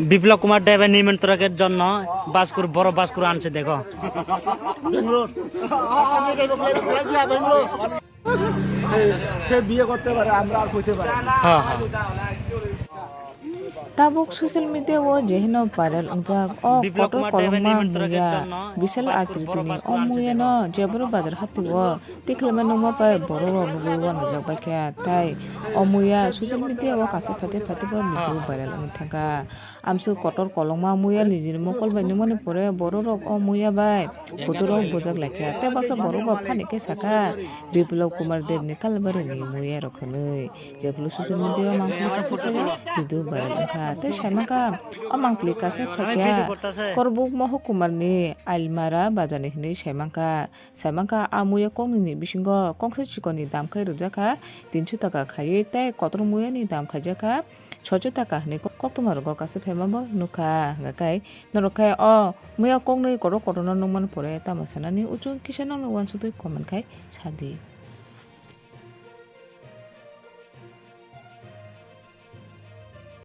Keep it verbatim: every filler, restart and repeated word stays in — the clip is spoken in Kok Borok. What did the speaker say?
বিপ্লব কুমার দেবের নিমন্ত্রকের জন্য বাসকুর, বড় বাসকুর আনছে, দেখো। বিয়ে করতে পারে, আমরা আর কইতে পারি না। হ্যাঁ, হ্যাঁ। Tabuk social media o jehino viral wngjak o kotor kolokma muya, bishal akriti ni o muya no jeboro bazar hati o tikhlama nungma pai borok rok nugwi uanajak bai kha, tai o muya social media o kaisa phaitwi phaitwi bo video viral wngwi thangkha. Amswk kotor kolokma muya nijini mokol bai nungmani pore borok rok o muya bai photo rok bujak laikha, tei baksa borok bo phani khe sakha Biplab Kumar Deb ni Kalbari ni muya rok hwnwi. Jephuru social media o mangpili kaisa phaiya, video viral wngkha. Tei saimankha, o mangpili kaisa phaikha, Korbuk Mohokumar ni Ailmara bazar ni hinwi saimankha. Saimankha, a muya koknwi ni bisingo koksa chikon ni dam khai rwjakha, tinso taka khaiwi tei kotor muya ni dam khaijakha, soiso taka hinwi koktwma rogo kaisa phaima bo nukha. Hwnkha khe norok khe o muya koknwi kotor kotor no nukmani pore tamo sanani, uchung kisa nokni uansukwi comment khai sadi.